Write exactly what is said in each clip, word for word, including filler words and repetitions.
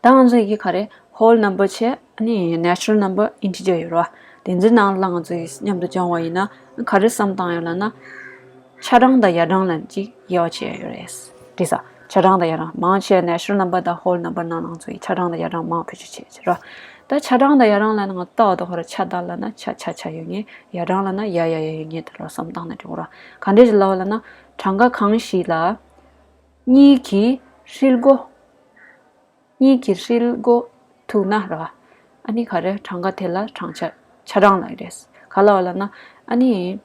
ད་ང་ཚོ་ཡི་གེ་ག་རེ་whole number་བྱས་ཨ་ནི་natural number integer་ཡོད་རེད་བ། དེ་ཚོའི་ནང་ལ་ང་ཚོ་ཡི་མཉམ་དུ་སྦྱོང་བ་ཡིན་ན་ག་རེ་བསམ་བཏང་ཡོད་ལབ་ན། ཆ་གྲངས་དང་ཡ་གྲངས་ལ་ཅིག་དབྱེ་བ་ཕྱེ་ཡོད་རེད། དེ་ས་ཆ་གྲངས་དང་ཡ་གྲངས་མང་ཆེ་natural number་དང་whole number་ནང་ང་ཚོ་ཡི་ཆ་གྲངས་དང་ཡ་གྲངས་མང་བེད་སྤྱོད་བྱེད་ཀྱི་རེད། ད་ཆ་གྲངས་དང་ཡ་གྲངས་ལབ་ན་ང་ལྟ་བ་དང་ཧོ་ར་ཆ་དང་ལབ་ན་ཆ་ཆ་ཆ་ཡོད་ངེས། ཡ་གྲངས་ལབ་ན་ཡ་ཡ་ཡ་ཡོད་ངེས་དེ་ལ་བསམ་བཏང་ན་འགྲིག་གོ་ར། ག་འདྲས་ལབ་ལབ་ན་གྲངས་ཀ་གང་ཞིག་ལ་གཉིས་ཀྱིས་ཧྲིལ་གོ་གཉིས་ཀྱིས་ཧྲིལ་གོ་ཐུག་ན་ར། ཨ་ནི་ག་རེ་གྲངས་ཀ་དེ་ལ་གྲངས་ཆ་ཆ་གྲངས་ལབ་ཀྱི་རེད། ག་ལབ་ལབ་ན་ཨ་ནི།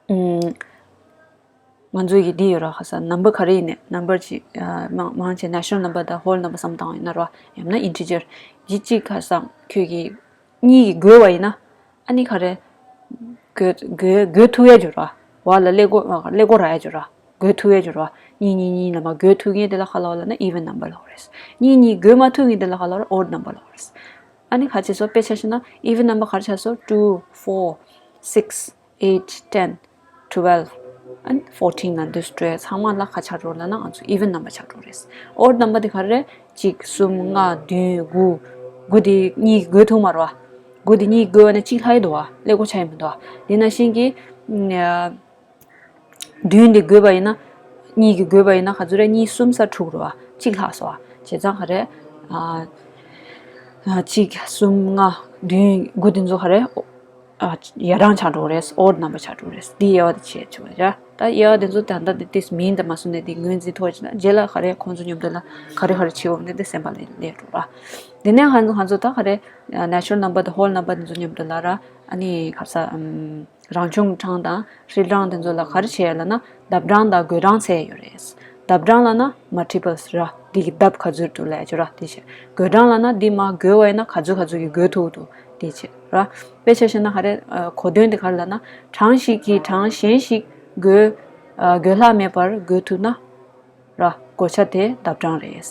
ཨུམ། ང་ཚོ་ཡི་འདི་ཡོད་ར་ཁ་སང་number་ག་རེ་ཡིན་ནས་number་ཅིག་ཨ་མང་མང་ཆེ་natural number་དང་whole number་བསམ་བཏང་ཡིན་ན་ར། ཡང་ན་integer་འདི་གཅིག་ཁ་སང་ཁྱོད་ཀྱིས་གཉིས་ཀྱིས་བགོས་པ་ཡིན་ན། ཨ་ནི་ག་རེ། བགོས་བགོས་བགོས་ཐུབ་ཡ་འགྱུར་བ། བ་ལ་ཀླད་ཀོར་ཀླད་ཀོར་རག་ཡ་འགྱུར་བ། བགོས་ཐུབ་ཡ་འགྱུར་བ། གཉིས་གཉིས་གཉིས་ལ་མ་བགོས་ཐུབ་མཁན་དེ་ལ་ག་ལབ་ལབ་ན་even number་ལབ་རེད། གཉིས་གཉིས་བགོས་མ་ཐུབ་མཁན་དེ་ལ་ག་ལབ་རེད། odd number་ལབ་རེད། ཨ་ནི་ག་བྱས་སོ་དཔེ་ཆ་བཞག་ན་even number་ག་རེ་ཆགས་སོ། two, four, six, eight, ten, twelve and fourteen་ལ་འདུས་སྤྲོས་ཚང་མ་ལ་ག་ཆགས་འགྲོ་ལབ་ན་ང་ཚོ་even number་ཆགས་འགྲོ་རེད། odd number་དེ་ག་རེ་རེད། གཅིག་གསུམ་ལྔ་བདུན་དགུ། དགུ་དེ་གཉིས་བགོས་ཐུབ་མ་རེད་བ། དགུ་དེ་གཉིས་བགོས་པ་ན་གཅིག་ལྷག་ཡི་འདུག་བ། ཀླད་ཀོར་ཆགས་ཡི་མི་འདུག་བ། དེ་ནང་བཞིན་གྱི། ཨ། བདུན་དེ་བགོས་པ་ཡིན་ན། གཉིས་ཀྱིས་བགོས་པ་ཡིན་ན་ག་ཚོད་རེད། གཉིས་གསུམ་ས་དྲུག་རེད་བ། གཅིག་ལྷག་སོང་བ། བྱས་ཙང་ག་རེ། ཨ། ཨ། གཅིག་གསུམ་ལྔ་བདུན་དགུ་དེ་ཚོ་ག་རེ། ཨ། ཡ་གྲངས་ཆགས་འགྲོ་རེད། odd number་ཆགས་འགྲོ་རེད། འདི་དབྱེ་བ་དེ་ཕྱེ་ཆོག་རེད། ད་དབྱེ་བ་དེ་ཚོ་ད་ལྟ་དེ་ཏིས་མིན་དེ་མ་སོང་ནས་དེ་ངོས་འཛིན་ཐོག་ཅིག་ན་རྗེས་ལ་ག་རེ་ཁོང་ཚོ་མཉམ་དུ་ལ་ག་རེ་ག་རེ་བྱེད་འོང་ནས་དེ་སེམས་པ་ལ་སླེབས་འགྲོ་ར། དེ་ནས་ང་ཚོ་ང་ཚོ་ད་ག་རེ། natural number་དང་whole number་དེ་ཚོ་མཉམ་དུ་ལ་ར། ཨ་ནི་ག་རེ་ཟ། ཨམ། རང་བྱུང་གྲངས་དང་ཧྲིལ་གྲངས་དེ་ཚོ་ལ་ག་རེ་བྱེད་ལབ་ན་ལྡབ་གྲངས་དང་བགོད་གྲངས་ཟེར་ཡོད་རེད། ལྡབ་གྲངས་ལབ་ན་multiples་ར། འདི་གི་ལྡབ་ག་ཚོད་འདུག་ལབ་ཡ་ཅིག་ར། དེ་བྱེད། བགོད་གྲངས་ལབ་ན་འདི་མར་བགོས་པ་ཡིན་ན་ག་ཚོད་ག་ཚོད་ཀྱི་བགོས་ཐུབ་འདུག་དེ་བྱེད་ར། དཔེ་ཆ་བཞག་ན་ག་རེ། ཨ། གོ་དོན་དེ་ག་རེ་ལབ་ན་གྲངས་ཤིག་གིས་གྲངས་གཞན་ཞིག་བགོས། ཨ། བགོས་ལྷག་མེད་པར་བགོས་ཐུབ་ན། ར། བགོ་བྱ་དེ་ལྡབ་གྲངས་རེད།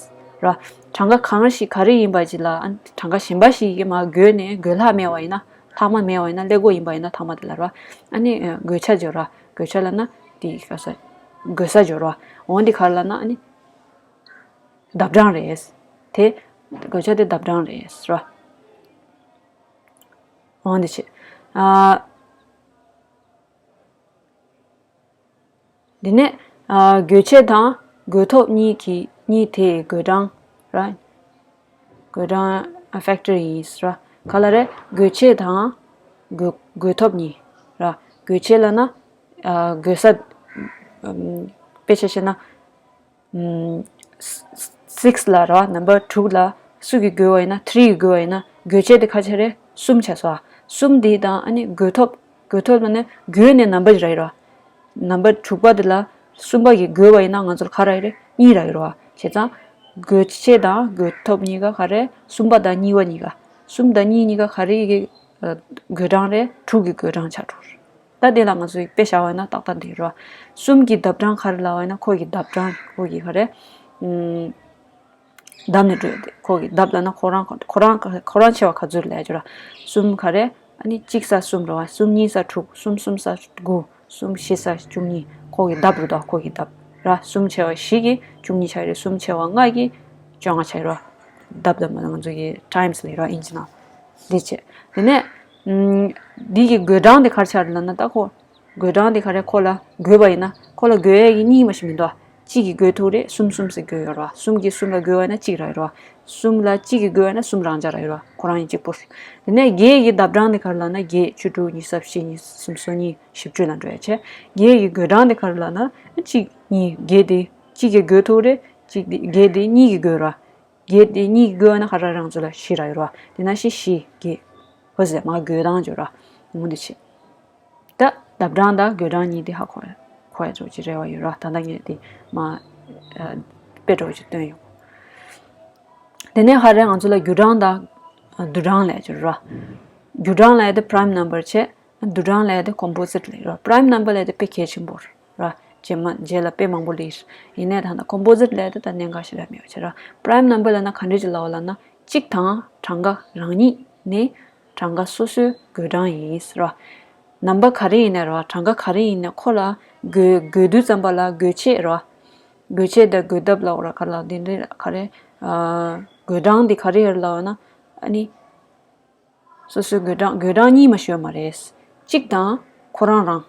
ར། གྲངས་ཀ་གང་ཞིག་ག་རེ་ཡིན་པ་ཅིག་ལ་ཨ་ནི་གྲངས་ཀ་གཞན་པ་ཞིག་གིས་མར་བགོས་ནས་བགོས་ལྷག་མེད་པ་ཡིན་ན། ལྷག་མ་མེད་པ་ཡིན་ན་ཀླད་ཀོར་ཡིན་པ་ཡིན་ན་ལྷག་མ་དེ་ལ་ར། ཨ་ནི་བགོ་བྱ་སྦྱོར་བ། བགོ་བྱ་ལབ་ན་དེ་ག་ས། བགོ་ས་སྦྱོར་བ། འོ་འདི་ག་རེ་ལབ་ན་ཨ་ནི་ལྡབ་གྲངས་རེད། དེ་བགོ་བྱ་དེ་ལྡབ་གྲངས་རེད་ར། འོ་འདི་བྱེད། ཨ། འདི་ནས། ཨ། བགོ་བྱེད་དང་བགོ་ཐོབ་གཉིས་ཀྱི་གཉིས་དེའི་བགོ་གྲངས་ར། བགོ་གྲངས་factor་ཡིན་ར། ག་ལ་རེད། བགོ་བྱེད་དང་བགོ་བགོ་ཐོབ་གཉིས་ར། བགོ་བྱེད་ལབ་ན། ཨ། བགོ་ས། ཨམ། དཔེ་ཆ་བཤད་ན། ཨམ། six་ལ་ར་number་དྲུག་ལ་སུ་གིས་བགོས་པ་ཡིན་ན་three་གིས་བགོས་པ་ཡིན་ན་བགོ་བྱེད་དེ་ག་ཚོད་རེད། གསུམ་ཆགས་སོང་། གསུམ་དེ་དང་ཨ་ནི་བགོ་ཐོབ། བགོ་ཐོབ་ལབ་ནས་བགོས་ནས་number་རག་ཡོད་ར། number་དྲུག་པ་དེ་ལ་གསུམ་པ་གིས་བགོས་པ་ཡིན་ན་ང་ཚོར་ག་རག་ཡོད་རེད། གཉིས་རག་ཡོད་ར། བྱས་ཙང་། བགོ་བྱེད་དང་བགོ་ཐོབ་གཉིས་ཀ་ག་རེ། གསུམ་པ་དང་གཉིས་པ་གཉིས་ཀ། གསུམ་དང་གཉིས་གཉིས་ཀ་ག་རེ་གི། ཨ། བགོད་གྲངས་རེད། དྲུག་གི་བགོད་གྲངས་ཆགས་འགྲོ་ར། ད་དེ་ལ་ང་ཚོས་དཔེ་བཞག་པ་ཡིན་ན་ཏག་ཏག་འགྲིག་ར། གསུམ་གྱི་ལྡབ་གྲངས་ག་རེ་ལབ་པ་ཡིན་ན་ཁོ་གི་ལྡབ་གྲངས་ཁོ་གི་ག་རེ། ཨམ། ལྡབ་ནས་སྤྲོད་དེ་ཁོ་གི་ལྡབ་ལབ་ན་ཁོ་རང་ཁོ་རང་ཁོ་རང་ཆེ་བ་ག་ཚོད་ལབ་ཡ་ཅིག་ར། གསུམ་ག་རེ། ཨ་ནི་གཅིག་ས་གསུམ་རེད་བ། གསུམ་གཉིས་ས་དྲུག་གསུམ་གསུམ་ས་དགུ་གསུམ་བཞི་ས་བཅུ་གཉིས། ཁོ་གི་ལྡབ་རེད་དོ། ཁོ་གི་ལྡབ་ར། གསུམ་ཆེ་བ་བཞི་གི་བཅུ་གཉིས་ཆགས་རེད། གསུམ་ཆེ་བ་ལྔ་གི་བཅོ་ལྔ་ཆགས་རེད་བ། ལྡབ་ལ་མ་ང་ཚོ་གི་times་ལབ་ར་ཨིན་ཇི་ནང་། འདི་བྱས། དེ་ནས། ཨམ། འདི་གི་བགོད་གྲངས་དེ་ག་རེ་ཆགས་རེད་ལབ་ན་ད་ཁོ། བགོད་གྲངས་དེ་ག་རེ་ཁོ་ལ་བགོས་པ་ཡིན་ན་ཁོ་ལ་བགོ་ཡས་ཀྱི་གཉིས་མ་ཞིག་མི་འདུག་ཨ། གཅིག་གིས་བགོས་ཐུབ་རེད། གསུམ་གསུམ་ཟེར་བགོས་ཡོད་རེད་བ། གསུམ་གྱིས་གསུམ་ལ་བགོས་པ་ཡིན་ན་གཅིག་རག་ཡོད་རེད་བ། གསུམ་ལ་གཅིག་གིས་བགོས་པ་ཡིན་ན་གསུམ་རང་འཇགས་རག་ཡོད་རེད་བ། ཁོ་རང་ཡིན་གཅིག་པུ། དེ་ནས་བརྒྱད་ཀྱི་ལྡབ་གྲངས་དེ་ག་རེ་ལབ་ན་བརྒྱད། བཅུ་དྲུག་གཉིས་ས་བཞི། གཉིས་སུམ་སོ་གཉིས། བཞི་བཅུ་ལ་འགྲོ་ཡ་བྱས། བརྒྱད་ཀྱི་བགོད་གྲངས་དེ་ག་རེ་ལབ་ན་གཅིག་གཉིས་བརྒྱད་དེ་གཅིག་གིས་བགོས་ཐུབ་རེད། གཅིག་དེ་བརྒྱད་དེ་གཉིས་ཀྱིས་བགོས་ར། བརྒྱད་དེ་གཉིས་ཀྱིས་བགོས་ན་ག་རེ་རང་ཚོ་ལ་བཞི་རག་ཡོད་རེད་བ། དེ་ནང་བཞིན་བཞི་བརྒྱད། ཧོ་ཟེར་མ་བགོད་སྟངས་བརྗོད་ར། ངོ་འདི་བྱེད། ད་ལྡབ་གྲངས་དང་བགོད་གྲངས་གཉིས་དེ་ཧ་གོ་ཡ། གོ་ཡ་འགྲོ་གི་རེ་བ་ཡོད་ར། ད་ལྟ་ངས་དེ་མ་ཨ་དཔེ་འགྲོ་གི་སྟོན་ཡོང་། དེ་ནས་ག་རེ་ང་ཚོ་ལ་རྒྱུ་གྲངས་དང་ཨ་བསྡུས་གྲངས་ལབ་ཡ་ཅིག་ར། རྒྱུ་གྲངས་ལབ་ཡ་དེ་prime number་བྱས། བསྡུས་གྲངས་ལབ་ཡ་དེ་composite་ལབ་ར། prime number་ལབ་ཡ་དེ་དཔེ་གལ་ཆེན་པོ་ར། རྗེས་མ་རྗེས་ལ་དཔེ་མང་པོ་སླེབས། ཡིན་ནའི་ད་ལྟ་composite་ལབ་ཡ་དེ་ད་གནད་འགག་ཞེ་དྲག་མེད་པ་བྱས་ར། prime number་ལབ་ན་ག་འདྲ་ཅིག་ལབ་པ་ལབ་ན་གཅིག་དང་གྲངས་ཀ་རང་ཉིད་ནི་གྲངས་ཀ་སོ་སོའི་བགོད་གྲངས་ཡིན་ཟེར་ར། number་ག་རེ་ཡིན་ནའི་ར། གྲངས་ཀ་ག་རེ་ཡིན་ནའི་ཁོ་ལ་བགོད་བགོད་དུས་ཙམ་པ་ལ་བགོད་བྱེད་ར། བགོད་བྱེད་དང་བགོད་ལྡབ་ལབ་ར། ག་ལ་དེ་འདྲ་ག་རེ། ཨ། བགོད་གྲངས་འདི་ག་རེ་ཡོད་ལབ་ན། ཨ་ནི། སོ་སོའི་བགོད་གྲངས་བགོད་གྲངས་གཉིས་མ་ཞུ་ཡ་མ་རེད། གཅིག་དང་ཁོ་རང་རང་།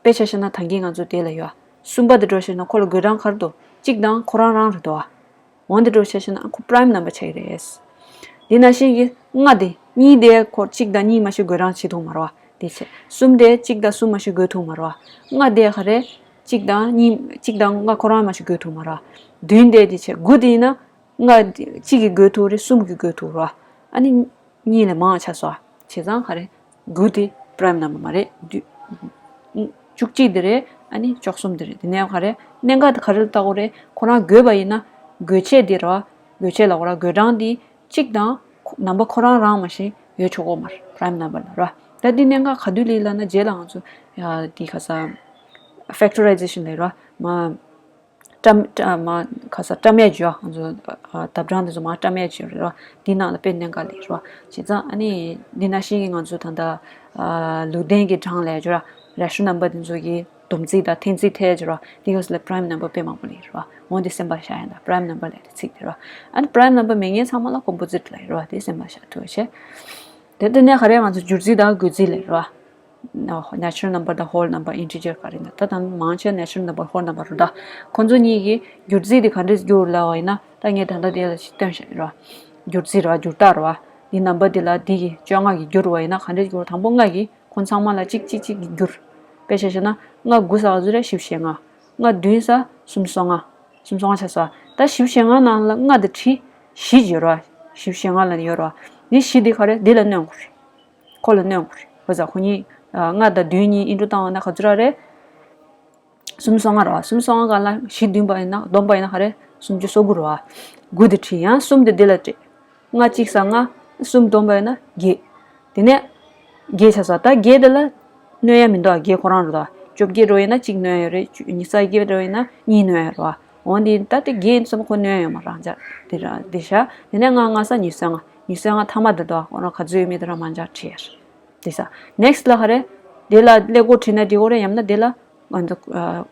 དཔེ་ཆ་བཞག་ན་ད་གིན་ང་ཚོ་དེ་ལ་ཡོད། གསུམ་པ་དེ་འགྲོ་བྱས་ན་ཁོ་ལ་བགོད་གྲངས་ག་རེ་འདུག་གཅིག་དང་ཁོ་རང་རང་རེད་འདུག་འོན་ཏེ་འགྲོ་བྱས་ན་ཁོ་པ་རའིམ་ནམ་བར་ཆགས་ཀྱི་རེད། འདི་ནང་བཞིན་གྱི་ལྔ་དེ་གཉིས་དེ་ཁོ་གཅིག་དང་གཉིས་མ་ཞིག་བགོད་གྲངས་བྱེད་ཐུབ་མ་རེད་བ། དེ་བྱས་གསུམ་དེ་གཅིག་དང་གསུམ་མ་ཞིག་བགོད་ཐུབ་མ་རེད་བ། ལྔ་དེ་ག་རེ། གཅིག་དང་གཉིས་གཅིག་དང་ལྔ་ཁོ་རང་མ་ཞིག་བགོད་ཐུབ་མ་རེད་བ། བདུན་དེ་དེ་བྱས་དགུ་དེ་ཡིན་ན། ལྔ་གཅིག་གིས་བགོད་ཐུབ་རེད། གསུམ་གྱིས་བགོད་ཐུབ་རེད་བ། ཨ་ནི་གཉིས་ལས་མང་ཆགས་སོང་བ། བྱས་ཙང་ག་རེ། དགུ་དེ་པ་རའིམ་ནམ་བར་མ་རེད། བདུན། བཅུ་གཅིག་དེ་རེད། ཨ་ནི་བཅུ་གསུམ་དེ་རེད། དེ་ནས་ག་རེ། གནད་འགག་དེ་ག་རེ་ལ་བལྟ་དགོས་རེད། ཁོ་རང་བགོས་པ་ཡིན་ན། བགོད་བྱེད་དེ་རེད་བ། བགོད་བྱེད་ལབ་དགོས་རེད། བགོད་གྲངས་དེ་གཅིག་དང་ནམ་བར་ཁོ་རང་རང་མ་ཞིག་ཡོད་ཆོག་གོ་མ་རེད། པ་རའིམ་ནམ་བར་ལ་རེད་བ། ད་འདི་གནད་འགག་ག་དུས་ལས་ལབ་ན། རྗེས་ལ་ང་ཚོ་ཡ་འདི་ག་ས་ཕེག་ཊོ་རའི་ཟེ་ཤན་ལབ་རེད་བ། མ། བཀྲམ་བཀྲ་མ་ག་ས་བཀྲམ་ཡས་བྱོས། ང་ཚོ་ཨ་ལྡབ་གྲངས་དེ་ཚོ་མར་བཀྲམ་ཡས་བྱོས་རེད་བ། འདི་ནང་ལ་དཔེ་གནད་འགག་ལས་རེད་བ། བྱས་ཙང་ཨ་ནི་འདི་ནང་བཞིན་གྱི་ང་ཚོ་ད་ལྟ་ཨ་ལུགས་ལྡན་གྱི་གྲངས་ལས་བྱོས་ར། རེ་ཤོ་ནམ་བར་དེ་ཚོ་གི་བསྡོམས་རྩིས་དང་ཐེངས་རྩིས་ཐེབས་བྱོས་ར། འདི་ག་ས་ལ་པ་རའིམ་ནམ་བར་དཔེ་མང་པོ་ལས་རེད་བ། འོན་ཏེ་སེམས་པར་བཞག་ཡིན་ད། པ་རའིམ་ནམ་བར་ལས་དེ་ཚིག་དེ་རེད་བ། ཨ་ནི་པ་རའིམ་ནམ་བར་མེད་མཁན་ཚང་མ་ལ་ཀོམ་པོ་ཛིཊ་ལབ་རེད་བ། དེ་སེམས་པར་བཞག་ཐུབ་བྱས། དེ་དེ་ནས་ག་རེ། ང་ཚོ་སྒྱུར་རྩིས་དང་བགོད་རྩིས་ལས་རེད་བ། ནེ་ཆུ་རལ་ནམ་བར་དང་ཧོལ་ནམ་བར། ཨིན་ཊི་ཇར་ག་རེ་ཡིན་ན། ད་ད་མང་ཆེ་ནེ་ཆུ་རལ་ནམ་བར་ཧོལ་ནམ་བར་རེད་ད། ཁོ་ཚོ་གཉིས་ཀྱི་སྒྱུར་རྩིས་དེ་ག་འདྲས་སྒྱུར་ལབ་པ་ཡིན་ན། ད་ངས་ད་ལྟ་དེ་ལ་ཞིག་སྟོན་བྱས་རེད་བ། སྒྱུར་རྩིས་རེད་བ། སྒྱུར་རྟགས་རེད་བ། འདི་ནམ་བར་འདི་ལ་འདི་གི་བཅོ་ལྔ་གི་བསྒྱུར་བ་ཡིན་ན་ག་འདྲས་སྒྱུར། དང་པོ་ལྔ་གི་ཁོ་ཚང་མ་ལ་གཅིག་གཅིག་གཅིག་གིས་བསྒྱུར། དཔེ་ཆ་བཞག་ན་ལྔ་དགུ་ས་ག་ཚོད་རེད། བཞི་བཅུ་ཞེ་ལྔ། ལྔ་བདུན་ས་སུམ་ཅུ་སོ་ལྔ། སུམ་ཅུ་སོ་ལྔ་ཆགས་སོང་བ། ད་བཞི་བཅུ་ཞེ་ལྔ་ནང་ལ་ལྔ་དེ་བྲིས། བཞི་ཡོད་རེད་བ། བཞི་བཅུ་ཞེ་ལྔ་ལ་ཡོད་རེད་བ། འདི་བཞི་འདི་ག་རེ། འདི་ལ་སྣོན་དགོས་རེད། ཁོ་ལ་སྣོན་དགོས་རེད། བྱས་ཙང་ཁོ་གཉིས་ལྔ་དང་བདུན་གཉིས་ཨིན་ཊུ་བཏང་བ་ན་ག་ཚོད་ར་རེད། སུམ་ཅུ་སོ་ལྔ་རེད་བ། སུམ་ཅུ་སོ་ལྔ་སྒང་ལ་བཞི་བདུན་པ་ཡིན་ན། བསྡོམས་པ་ཡིན་ན་ག་རེ། སུམ་ཅུ་སོ་དགུ་རེད་བ། དགུ་དེ་བྲིས། ཡང་གསུམ་དེ་འདི་ལ་སྤྲད། ལྔ་གཅིག་ས་ལྔ། གསུམ་བསྡོམས་པ་ཡིན་ན་བརྒྱད། དེ་ནས་བརྒྱད་ཆགས་སོང་། ད་བརྒྱད་དེ་ལ་སྣོན་ཡ་མི་འདུག་བ། བརྒྱད་ཁོ་རང་རེད་ད། བཅོ་བརྒྱད་འགྲོ་ཡིན་ན་གཅིག་སྣོན་ཡ་རེད། ཉི་ཤུ་རྩ་བརྒྱད་འགྲོ་ཡིན་ན་གཉིས་སྣོན་ཡ་རེད་བ། འོན་ཏེ་ད་དེ་བརྒྱད་ཡིན་ཙམ་ཁོ་སྣོན་ཡ་ཡོད་མ་རེད། རང་འཇགས་དེ་ར་དེ་བཞག་དེ་ནས་ལྔ་ལྔ་ས་ཉི་ཤུ་རྩ་ལྔ། ཉི་ཤུ་རྩ་ལྔ་མཐའ་མ་དེ་དོ་ཁོ་རང་ག་ཚོད་ཡོད་མེད་དེ་རང་མར་འཇགས་བྲིས་ཡ་རེད། དེ་ས་ནེག་སི་ཊི་ལ་ག་རེ། དེ་ལ་ཀླད་ཀོར་བྲིས་ན་འགྲིག་གོ་རེད། ཡང་ན་དེ་ལ་ང་ཚོ་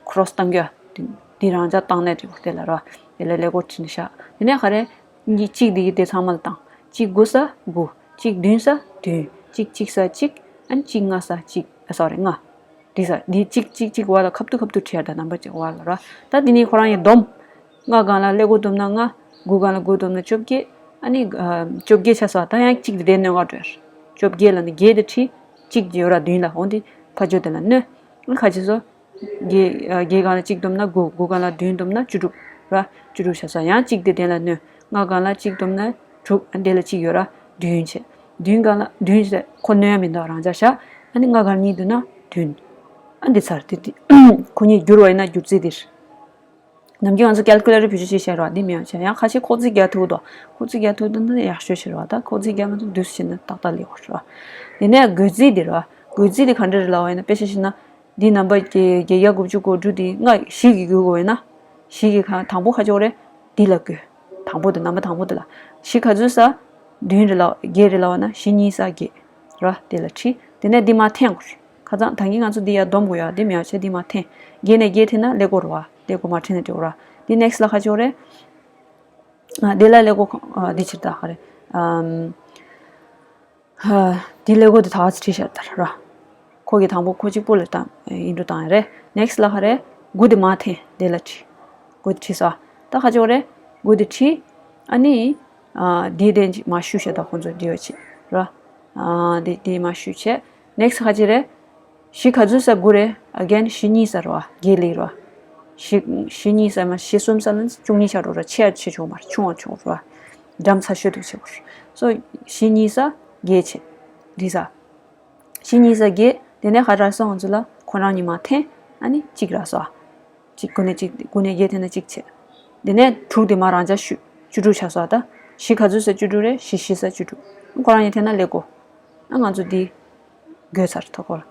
ཁོ་རོ་སི་བཏང་རྒྱུ་དེ་དེ་རང་འཇགས་བཏང་ན་འགྲིག་གོ། དེ་ལ་ར་དེ་ལ་ཀླད་ཀོར་བྲིས་ནས་བཞག་དེ་ནས་ག་རེ། གཉིས་གཅིག་དེ་གི་དེ་ཚང་མ་ལ་བཏང་། གཅིག་དགུ་ས་དགུ། གཅིག་བདུན་ས་བདུན། གཅིག་གཅིག་ས་གཅིག་ཨ་ནི་གཅིག་ལྔ་ས་གཅིག་ཨ་སོ་རི་ལྔ། འདི་ས་འདི་གཅིག་གཅིག་གཅིག་བར་ལ་ཁ་ཐུག་ཁ་ཐུག་བྲིས་ཡ་ད། ནམ་བར་གཅིག་བར་ལ་ར། ད་འདི་ནི་ཁོ་རང་ཡི་བསྡོམས། ལྔ་སྒང་ལ་ཀླད་ཀོར་བསྡོམས་ན་ལྔ། དགུ་སྒང་ལ་དགུ་བསྡོམས་ན་བཅོ་བརྒྱད། ཨ་ནི་ཨ་བཅོ་བརྒྱད་ཆགས་སོང་། ད་ཡང་གཅིག་དེ་དེ་སྣོན་ག་འགྲོ་ཡ་རེད། བཅོ་བརྒྱད་ལ་ནི་བརྒྱད་དེ་བྲིས། གཅིག་ཡོད་ར་བདུན་ལ། འོན་ཏེ་ཕར་ཕྱོགས་དེ་ལ་སྣོན། ཨ་ཁ་ཅིག་སོ། བརྒྱད་ཨ་བརྒྱད་སྒང་ལ་གཅིག་བསྡོམས་ན་དགུ། དགུ་སྒང་ལ་བདུན་བསྡོམས་ན་བཅུ་དྲུག་ར། བཅུ་དྲུག་ཆགས་སོང་། ཡང་གཅིག་དེ་དེ་ལ་སྣོན། ལྔ་སྒང་ལ་གཅིག་བསྡོམས་ན་དྲུག་ཨ་དེ་ལ་གཅིག་ཡོད་ར། བདུན་བྱས། བདུན་སྒང་ལ་བདུན་བྱས། ཁོ་སྣོན་ཡ་མི་འདུག་རང་འཇགས་བཞག་ཨ་ནི་ལྔ་སྒང་གཉིས་བསྡུས་ན་བདུན། ཨ་འདི་ཚར་དེ་དེ་ཁོ་གཉིས་བསྒྱུར་བ་ཡིན་ན་སྒྱུར་རྩིས་འདིར། ནམ་རྒྱུན་ང་ཚོ་ཀལ་ཀུ་ལེ་ཊར་བེད་སྤྱོད་བྱེད་བྱེད་རོགས། འདི་མེད་པ་བྱས། ཡང་ཁ་ཤས་ཁོག་རྩིས་རྒྱག་ཐུབ་འདུག་ཁོག་རྩིས་རྒྱག་ཐུབ་འདུག་ན་ཡག་ཤོས་བྱེད་རོགས། ད་ཁོག་རྩིས་རྒྱག་མ་ཐུབ་དུས་ཕྱིན་ན་ཏག་ཏག་ལེགས་པར་རོགས། དེ་ནས་བགོད་རྩིས་འདི་རོགས། བགོད་རྩིས་འདི་ག་འདྲ་རེད་ལབ་པ་ཡིན་ན། དཔེ་ཆ་བཞག་ན། འདི་ནམ་བར་བརྒྱད་བརྒྱད་བརྒྱ་དགུ་བཅུ་གོ་དྲུག་འདི་ལྔ་བཞི་གིས་བགོས་དགོས་ཡིན་ན། བཞི་གི་ཁ་དང་པོ་ཁ་ཕྱོགས་རེད། འདི་ལ་བགོས། དང་པོ་དེ་ནམ་བར་དང་པོ་དེ་ལ། བཞི་ག་ཚོད་ས། བདུན་རེད་ལབ། བརྒྱད་རེད་ལབ་པ་ན་བཞི་གཉིས་ས་བརྒྱད། ར་དེ་ལ་ཁྲི། དེ་ནས་འདི་མར་འཐེན་དགོས། ཁ་སང་ད་གིན་ང་ཚོ་འདི་ཡར་བསྡོམས་དགོས་ཡ། འདི་མེད་པ་བྱས་འདི་མར་འཐེན། བརྒྱད་ནས་བརྒྱད་འཐེན་ན་ཀླད་ཀོར་རེད་བ། ཀླད་ཀོར་མར་འཐེན་ན་འགྲིག་གོ་ར། འདི་ནེག་སི་ཊི་ལ་ཁ་ཕྱོགས་རེད། ཨ་འདི་ལ་ཀླད་ཀོར་ཨ་འདི་ཕྱིར་ད་ག་རེ། ཨམ། ཧ། འདི་ཀླད་ཀོར་འདི་ད་ག་ཚོད་བྲིས་ཤར་ད་ར། ཁོ་གི་དང་པོ་ཁོ་གཅིག་པོ་ལ་བཏང་ཨིན་ཊུ་བཏང་ཡ་རེད། ནེག་སི་ཊི་ལ་ག་རེ། དགུ་འདི་མར་འཐེན། འདི་ལ་བྲིས། དགུ་འདི་བྲིས་སོ། ད་ཁ་ཕྱོགས་རེད། དགུ་འདི་བྲིས། ཨ་ནི། ཨ་འདི་དེ་མར་བཤུས་བྱས་ད་ཁོ་ཚོ་འདི་ཡོད་ཆེ་ར། ཨ་འདི་འདི་མར་བཤུས་བྱས། ནེག་སི་ཊི་ག་ཅི་རེད། བཞི་ག་ཚོད་ས་དགུ་རེད། ཨ་གེན་བཞི་གཉིས་ས་རེད་བ། བརྒྱད་ལེགས་རེད་བ། བཞི་བཞི་གཉིས་ས་མ་བཞི་གསུམ་ས་ལ་བཅུ་གཉིས་ཆགས་འགྲོ་ར། ཆེ་ཡ་ཆེ་ཆོག་མ་རེད། ཆུང་བ་ཆུང་རེད་བ། འགྲམ་ཚ་ཤོས་འདུག་ཆེ་བ་རེད། སོ་བཞི་གཉིས་ས་བརྒྱད་ཆེ། འདི་ས། བཞི་གཉིས་ས་བརྒྱད། དེ་ནས་ག་རག་སོང་ང་ཚོ་ལ་ཁོ་རང་གཉིས་མར་འཐེན། ཨ་ནི་གཅིག་རག་སོང་། གཅིག་དགུ་ནས་གཅིག་དགུ་ནས་བརྒྱད་འཐེན་ན་གཅིག་ཆེ། དེ་ནས་དྲུག་དེ་མར་རང་འཇགས་བཤུས། བཅུ་དྲུག་ཆགས་སོང་། ད་བཞི་ག་ཚོད་ས་བཅུ་དྲུག་རེད། བཞི་བཞི་ས་བཅུ་དྲུག་ཁོ་རང་གཉིས་འཐེན་ན་ཀླད་ཀོར། ཨ་ང་ཚོ་འདི་བགོས་ཚར་ཐོ་ཁོ་ལ།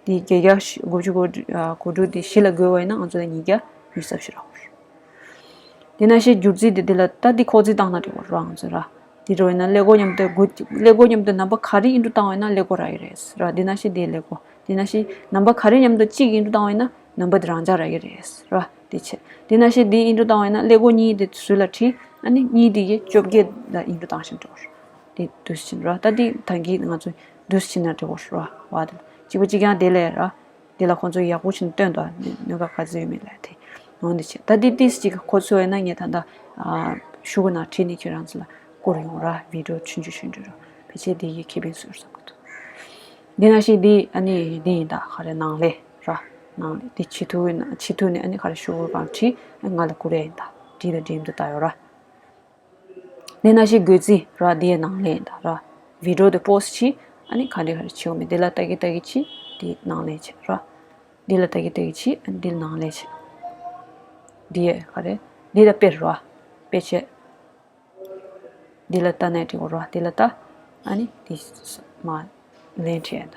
འདི་བརྒྱད་བརྒྱ་དགུ་བཅུ་གོ་དྲུག་འདི་བཞི་ལ་བགོས་པ་ཡིན་ན་ང་ཚོ་ལ་ཉིས་བརྒྱ་ཉི་ཤུ་རྩ་བཞི་རག་གོ། དེ་ནང་བཞིན་སྒྱུར་རྩིས་དེ་དེ་ལ་ད་འདི་ཁོག་རྩིས་བཏང་ན་འགྲིག་གོ་རང་ཚོ་ར། དེ་འགྲོ་ཡིན་ན་ཀླད་ཀོར་མཉམ་དུ་དགུ་ཀླད་ཀོར་མཉམ་དུ་ནམ་བར་ག་རེ་ཨིན་ཊུ་བཏང་བ་ཡིན་ན་ཀླད་ཀོར་རག་གི་རེད་ར། དེ་ནང་བཞིན་དེ་ཀླད་ཀོར། དེ་ནང་བཞིན་ནམ་བར་ག་རེ་མཉམ་དུ་གཅིག་ཨིན་ཊུ་བཏང་བ་ཡིན་ན་ནམ་བར་དེ་རང་འཇགས་རག་གི་རེད་ར། དེ་བྱས། དེ་ནང་བཞིན་འདི་ཨིན་ཊོ་བཏང་བ་ཡིན་ན་ཀླད་ཀོར་གཉིས་དེ་ཟུར་ལ་བྲིས། ཨ་ནི་གཉིས་དེ་གི་བཅོ་བརྒྱད་ལ་ཨིན་ཊོ་བཏང་བཞིན་འགྲོ་བ་རེད། དེ་འདུག་སེ་བྱས་ནས་ར། ད་འདི་ད་གིན་ང་ཚོས་འདུག་སེ་བྱས་ན་འགྲིག་གོ་ར་བ་དེ་ལ་གཅིག་པ་གཅིག་རྐྱང་དེ་ལས་ར། དེ་ལ་ཁོང་ཚོས་ཡག་པོ་བྱས་ནས་སྟོན་དང་། གནད་འགག་ག་ཚོད་ཡོད་མེད་ལ་དེ་འོ་འདི་བྱས། ད་འདི་ཏིས་གཅིག་ག་གོ་ཚོད་ཡོད་ན་ངས་ད་ལྟ་ཨ་ཤོག་གུ་ནང་བྲིས་ནས་ཁྱེད་རང་ཚོ་ལ་བསྐུར་ཡོང་ར། བི་ཌི་ཡོ་ཆུང་ཆུང་ཆུང་ཆུང་ར། ཕལ་ཆེར་འདི་ཡི་ཁེ་ཕན་སོར་བསམ་གི་འདུག་འདི་ནང་བཞིན་འདི་ཨ་ནི་འདི་ཡིན་ད། ག་རེ་ནང་ལས་ར། ནང་ལས་འདི་བྱེད་ཐུབ་ན། བྱེད་ཐུབ་ནས་ཨ་ནི་ག་རེ་ཤོག་གུ་གང་བྲིས་ང་ལ་བསྐུར་ཡ་ཡིན་ད། བྲིས་དང་འགྲིམ་དུ་བཏང་ཡོད་ར། འདི་ནང་བཞིན་འགོད་རྩིས་ར། འདི་ཡི་ནང་ལས་ཡིན་ད་ར། བི་ཌི་ཡོ་དེ་པོ་སི་ཊི་བྱས། ཨ་ནི་ག་འདྲ་ག་རེ་བྱེད་འོ་མེད་འདི་ལ་ལྟ་གི་ལྟ་གི་བྱས། འདི་ནང་ལས་བྱས་ར། འདི་ལ་ལྟ་གི་ལྟ་གི་བྱས། ཨ་ནི་འདི་ནང་ལས་བྱས། འདི་ཡི་ག་རེ། འདི་ལ་དཔེ་ར། དཔེ་བྱས། འདི་ལ་ལྟ་ནས་འགྲིག་གོ་ར། འདི་ལ་ལྟ། ཨ་ནི་འདི་མ་ལན་བྲིས་ཡ་ད།